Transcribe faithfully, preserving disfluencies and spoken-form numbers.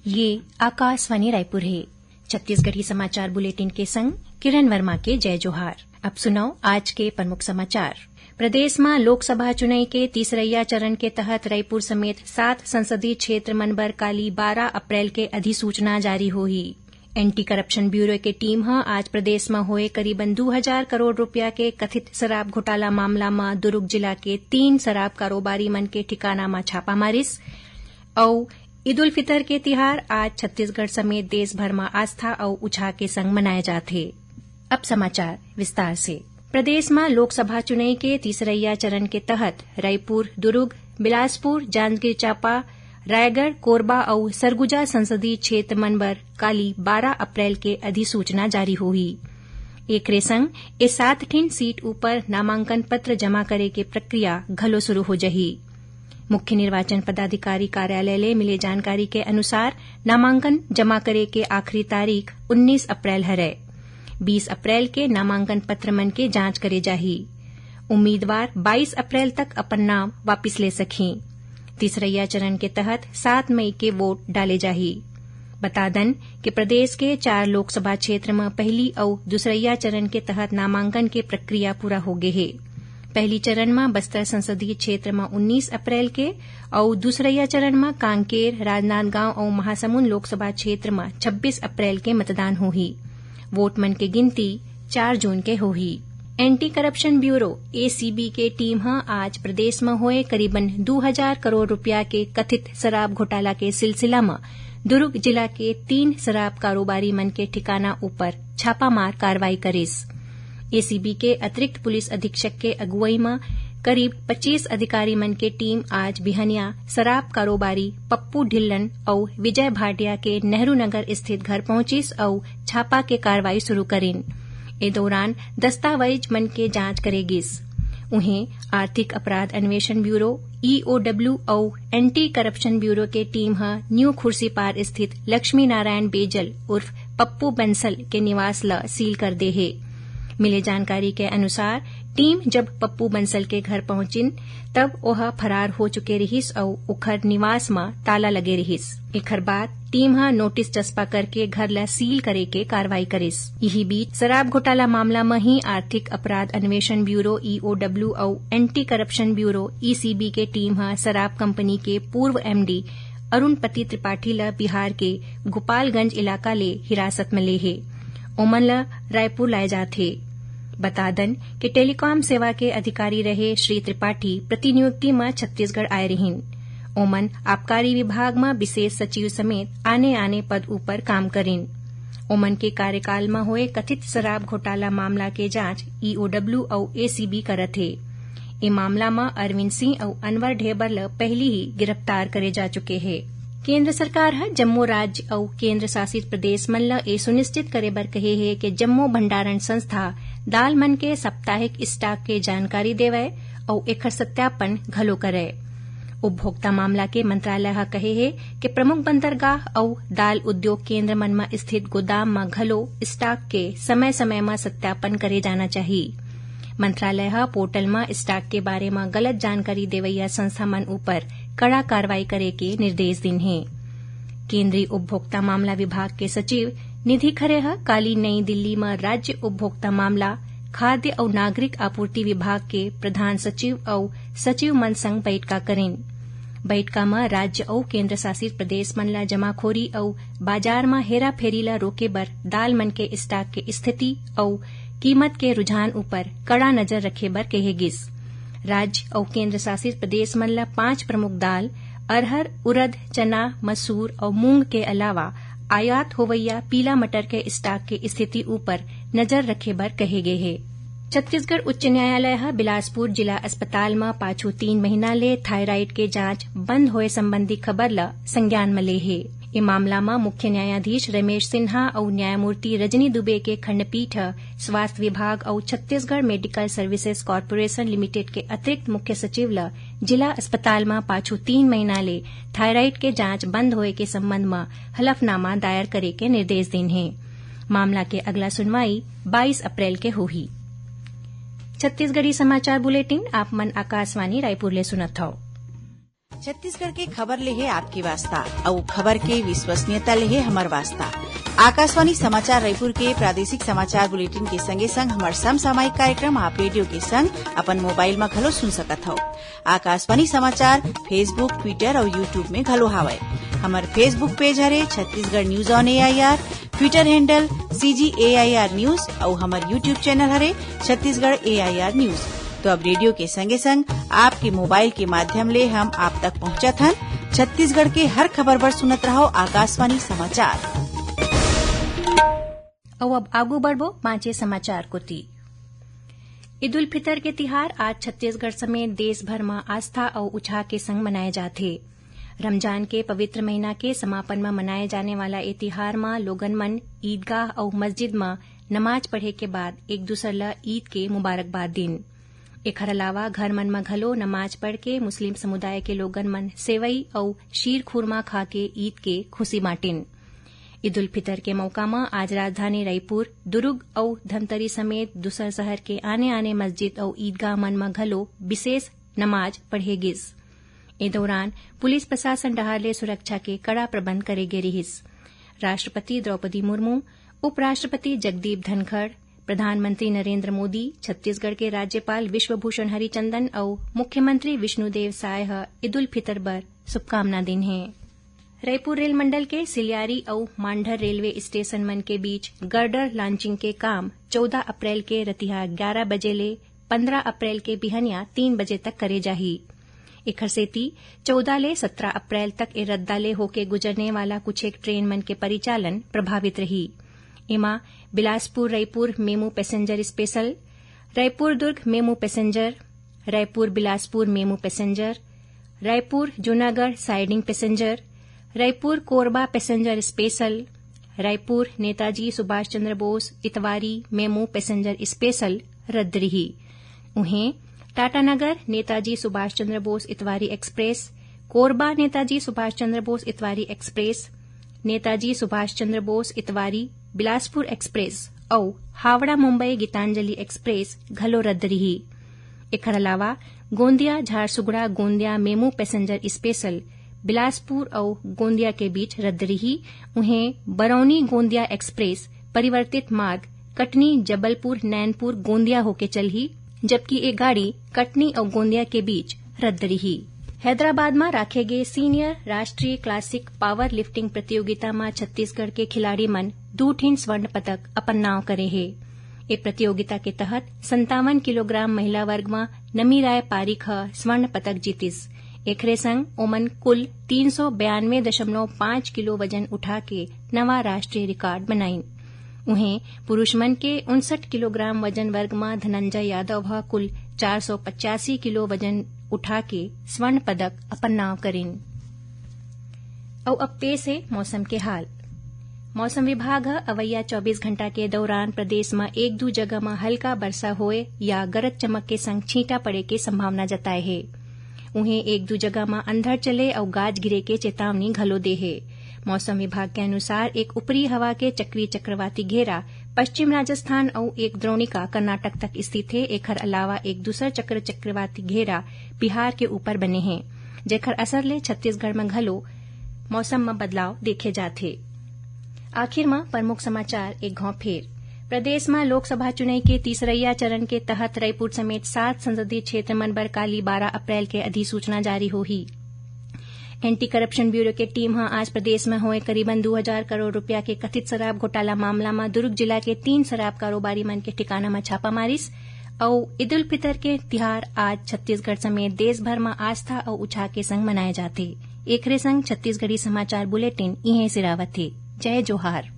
ये आकाशवाणी रायपुर हे। छत्तीसगढ़ी समाचार बुलेटिन के संग किरण वर्मा के जय जोहार। अब सुनव आज के प्रमुख समाचार। प्रदेश म लोकसभा चुनई के तीसरइया चरण के तहत रईपुर समेत सात संसदीय क्षेत्र मन बर काली बारह अप्रैल के अधिसूचना जारी होही। एंटी करप्शन ब्यूरो के टीम ह आज प्रदेश म होए करीबन दू हजार करोड़ रुपया के कथित शराब घोटाला मामला म दुर्ग जिला के तीन शराब कारोबारी मन के ठिकाना म छापा मारिस। अउ ईद उल फितर के तिहार आज छत्तीसगढ़ समेत देश भर म आस्था अउ उछाह के संग मनाए जात हे। अब समाचार विस्तार से। प्रदेश म लोकसभा चुनई के तीसरइया चरण के तहत रईपुर, दुर्ग, बिलासपुर, जांजगीर चांपा, रायगढ़, कोरबा अउ सरगुजा संसदीय क्षेत्र मन बर काली बारह अप्रैल के अधिसूचना जारी होही। एकरे संग ए सात ठिन सीट ऊपर नामांकन पत्र जमा करे के प्रक्रिया घलो शुरू हो जही। मुख्य निर्वाचन पदाधिकारी कार्यालय ले मिले जानकारी के अनुसार, नामांकन जमा करे के आखिरी तारीख उन्नीस अप्रैल हरय। बीस अप्रैल के नामांकन पत्र मन के जांच करे जाही। उम्मीदवार बाईस अप्रैल तक अपन नाम वापिस ले सकही। तीसरइया चरण के तहत सात मई के वोट डाले जाही। बता दन कि प्रदेश के चार लोकसभा क्षेत्र म पहली अउ दूसरइया चरण के तहत नामांकन के प्रक्रिया पूरा हो गे हे। पहली चरण म बस्तर संसदीय क्षेत्र म उन्नीस अप्रैल के अउ दूसरइया चरण म कांकेर, राजनांदगांव अउ महासमुंद लोकसभा क्षेत्र म छब्बीस अप्रैल के मतदान होही। वोट मन के गिनती चार जून के होही। एंटी करप्शन ब्यूरो, एसीबी, के टीम ह आज प्रदेश म होए करीबन दू हजार करोड़ रुपया के कथित शराब घोटाला के सिलसिला म दुर्ग जिला के तीन शराब कारोबारी मन के ठिकाना ऊपर छापामार कार्रवाई करिस। एसीबी के अतिरिक्त पुलिस अधीक्षक के अगुवई म करीब पच्चीस अधिकारी मन के टीम आज बिहनिया शराब कारोबारी पप्पू ढिल्लन अउ विजय भाटिया के नेहरू नगर स्थित घर पहुंचिस अउ छापा के कार्रवाई शुरू करिन। ए दौरान दस्तावेज मन के जांच करे गिस। उहें, आर्थिक अपराध अन्वेषण ब्यूरो, ईओडब्ल्यू, अउ एंटी करप्शन ब्यूरो के टीम ह न्यू खुर्सीपार स्थित लक्ष्मी नारायण बेजल उर्फ पप्पू बंसल के निवास ल सील कर दे हे। मिले जानकारी के अनुसार, टीम जब पप्पू बंसल के घर पहुंचिन, तब ओह फरार हो चुके रिहिस अउ ओखर निवास म ताला लगे रिहिस। एखर बाद टीम ह नोटिस चस्पा करके घर ल सील करे के कार्रवाई करिस। इही बीच, शराब घोटाला मामला म ही आर्थिक अपराध अन्वेषण ब्यूरो, ईओडब्ल्यू, अउ एंटी करप्शन ब्यूरो, ईसीबी, के टीम ह शराब कंपनी के पूर्व एमडी अरुणपति त्रिपाठी ल बिहार के गोपालगंज इलाका ले हिरासत म ले हे। ओमन ल रायपुर लाए जात हे। बता दन कि टेलीकॉम सेवा के अधिकारी रहे श्री त्रिपाठी प्रतिनियुक्ति म छत्तीसगढ़ आए रिहिन। ओमन आबकारी विभाग म विशेष सचिव समेत आने-आने पद ऊपर काम करिन। ओमन के कार्यकाल म होए कथित शराब घोटाला मामला के जांच ईओडब्ल्यू अउ एसीबी करत हे। ए मामला म अरविंद सिंह अउ अनवर ढेबर ल पहिली ही गिरफ्तार करे जा चुके हे। केंद्र सरकार ह जम्मो राज्य अउ केंद्र शासित प्रदेश मन ल ए सुनिश्चित करे बर कहे हे कि जम्मो भंडारण संस्था दाल मन के साप्ताहिक स्टॉक के जानकारी देवय अउ एखर सत्यापन घलो करय। उपभोक्ता मामला के मंत्रालय ह कहे हे कि प्रमुख बंदरगाह अउ दाल उद्योग केंद्र मन म स्थित गोदाम म घलो स्टॉक के समय-समय म सत्यापन करे जाना चाही। मंत्रालय ह पोर्टल म स्टॉक के बारे म गलत जानकारी देवइया संस्था मन ऊपर कड़ा कार्रवाई करे के निर्देश दिन हे। केंद्रीय उपभोक्ता मामला विभाग के सचिव निधि खरे ह काली नई दिल्ली म राज्य उपभोक्ता मामला, खाद्य अउ नागरिक आपूर्ति विभाग के प्रधान सचिव अउ सचिव मन संग बइठका करिन। बइठका म राज्य अउ केंद्र शासित प्रदेश मन ल जमाखोरी अउ बाजार म हेराफेरी ल रोके बर दाल मन के स्टॉक के स्थिति अउ कीमत के रुझान ऊपर कड़ा नजर रखे बर कहे गिस। राज्य अउ केंद्र शासित प्रदेश मन ल पांच प्रमुख दाल, अरहर, उरद, चना, मसूर अउ मूंग के अलावा आयात होवइया पीला मटर के स्टॉक के स्थिति ऊपर नजर रखे बर कहे गे हे। छत्तीसगढ़ उच्च न्यायालय ह बिलासपुर जिला अस्पताल म पाछू तीन महीना ले थायराइड के जांच बंद होए संबंधी खबर ल संज्ञान म ले हे। ए मामला म मुख्य न्यायाधीश रमेश सिन्हा अउ न्यायमूर्ति रजनी दुबे के खंडपीठ ह स्वास्थ्य विभाग अउ Chhattisgarh medical services corporation limited के अतिरिक्त मुख्य सचिव ल जिला अस्पताल म पाछू तीन महीना ले थायराइड के जांच बंद होए के संबंध म हलफनामा दायर करे के निर्देश दीन हे। मामला के अगला सुनवाई बाईस अप्रैल के होही। छत्तीसगढ़ी समाचार बुलेटिन आप मन आकाशवाणी रायपुर ले सुनत हव। छत्तीसगढ़ के खबर ले हे आपके वास्ता, अउ खबर के विश्वसनीयता ले हे हमर वास्ता। आकाशवाणी समाचार रायपुर के प्रादेशिक समाचार बुलेटिन के संगे संग हमर समसामयिक कार्यक्रम आप रेडियो के संग अपन मोबाइल म घलो सुन सकत हव। आकाशवाणी समाचार Facebook, Twitter अउ YouTube में घलो हावय। हमर Facebook पेज हरे Chhattisgarh news on AIR, Twitter handle CG AIR news अउ हमर YouTube चैनल हरे छत्तीसगढ़ एआईआर न्यूज। तो अब रेडियो के संगे संग आपके मोबाइल के माध्यम ले हम आप तक पहुंचत हन। छत्तीसगढ़ के हर खबर बर सुनत रहव आकाशवाणी समाचार। अउ अब आगू बढ़बो बांचे समाचार कोति। ईद उल फितर के तिहार आज छत्तीसगढ़ समेत देश भर म आस्था अउ उछाह के संग मनाए जाथे। रमजान के पवित्र महीना के समापन म मनाए जाने वाला ए तिहार म लोगन मन ईदगाह अउ मस्जिद म नमाज पढ़े के बाद एक दूसर ल ईद के मुबारकबाद दिन। एखर अलावा घर मन म घलो नमाज पढ़ के मुस्लिम समुदाय के लोगन मन सेवई अउ शीर खुरमा खा के ईद के खुशी बांटिन। ईद उल फितर के मौका म आज राजधानी रायपुर, दुर्ग अउ धमतरी समेत दूसर शहर के आने-आने मस्जिद अउ ईदगाह मन म घलो विशेष नमाज पढ़े गिस। ए दौरान पुलिस प्रशासन डहार ले सुरक्षा के कड़ा प्रबंध करे गे रिहिस। राष्ट्रपति द्रौपदी मुर्मू, उपराष्ट्रपति जगदीप धनखड़, प्रधानमंत्री नरेंद्र मोदी, छत्तीसगढ़ के राज्यपाल विश्वभूषण हरिचंदन अउ मुख्यमंत्री विष्णुदेव साय ह ईद उल फितर बर शुभकामना दिन हे। रईपुर रेल मंडल के सिलियारी अउ मांढर रेलवे स्टेशन मन के बीच गर्डर लॉन्चिंग के काम चौदह अप्रैल के रतिहा ग्यारा बजे ले पंद्रह अप्रैल के बिहनिया तीन बजे तक करे जाही। एखर सेती चौदह ले सत्रह अप्रैल तक ए रद्दा ले होके गुजरने वाला कुछेक ट्रेन मन के परिचालन प्रभावित रही। एमा Bilaspur Raipur MEMU passenger special, Raipur Durg MEMU passenger, Raipur Bilaspur MEMU passenger, Raipur Junagadh siding passenger, Raipur Korba passenger special, Raipur Netaji Subhash Chandra Bose Itwari MEMU passenger special रद्द रिही। उहें, Tatanagar Netaji Subhash Chandra Bose Itwari express, Korba Netaji Subhash Chandra Bose Itwari express, Netaji Subhash Chandra Bose Itwari Bilaspur express अउ हावड़ा मुंबई गीतांजलि एक्सप्रेस घलो रद्द रिही। एखर अलावा Gondia Jharsuguda Gondia MEMU passenger special Bilaspur अउ गोंदिया के बीच रद्द रिही। उहें, बरौनी गोंदिया एक्सप्रेस परिवर्तित मार्ग कटनी जबलपुर नैनपुर गोंदिया होके चलही, जबकि ए गाड़ी कटनी अउ गोंदिया के बीच रद्द रिही। हैदराबाद म राखे गे सीनियर राष्ट्रीय क्लासिक पावर लिफ्टिंग प्रतियोगिता म छत्तीसगढ़ के खिलाड़ी मन दू ठिन स्वर्ण पदक अपन नांव करे हे। ए प्रतियोगिता के तहत संतावन किलोग्राम महिला वर्ग म नमी राय पारीक ह स्वर्ण पदक जीतिस। एखरे संग ओमन कुल तीन सौ बयानवे दशमलव पाँच किलो वजन उठा के नवा राष्ट्रीय रिकॉर्ड बनाइन। उहें, पुरुष मन के उनसठ किलोग्राम वजन वर्ग म धनंजय यादव ह कुल चार सौ पचासी किलो वजन उठा के स्वर्ण पदक अपन नांव करिन। अउ अब पेश हे मौसम के हाल। मौसम विभाग ह अवइया चौबीस घंटा के दौरान प्रदेश म एक दू जगह म हल्का बरसा होए या गरज चमक के संग छींटा पड़े के संभावना जताए हे। उहें, एक दू जगह म अंधड़ चले अउ गाज गिरे के चेतावनी घलो दे हे। मौसम विभाग के अनुसार, एक ऊपरी हवा के चक्रीय चक्रवाती घेरा पश्चिम राजस्थान अउ एक द्रोणिका कर्नाटक तक स्थित हे। एखर अलावा एक दूसर चक्र चक्रवाती घेरा बिहार के ऊपर बने हे, जेखर असर ले छत्तीसगढ़ म घलो मौसम म बदलाव देखे जात हे। आखिर म प्रमुख समाचार एक घौं फेर। प्रदेश म लोकसभा चुनई के तीसरइया चरण के तहत रईपुर समेत सात संसदीय क्षेत्र मन बर काली बारह अप्रैल के अधिसूचना जारी होही। एंटी करप्शन ब्यूरो के टीम ह आज प्रदेश म होए करीबन दू हजार करोड़ रुपया के कथित शराब घोटाला मामला म दुर्ग जिला के तीन शराब कारोबारी मन के ठिकाना म छापा मारिस। अउ ईद उल फितर के तिहार आज छत्तीसगढ़ समेत देश भर म आस्था अउ उछाह के संग मनाए जाथे। एखरे संग छत्तीसगढ़ी समाचार बुलेटिन इहें सिरावत हे। जय जोहार।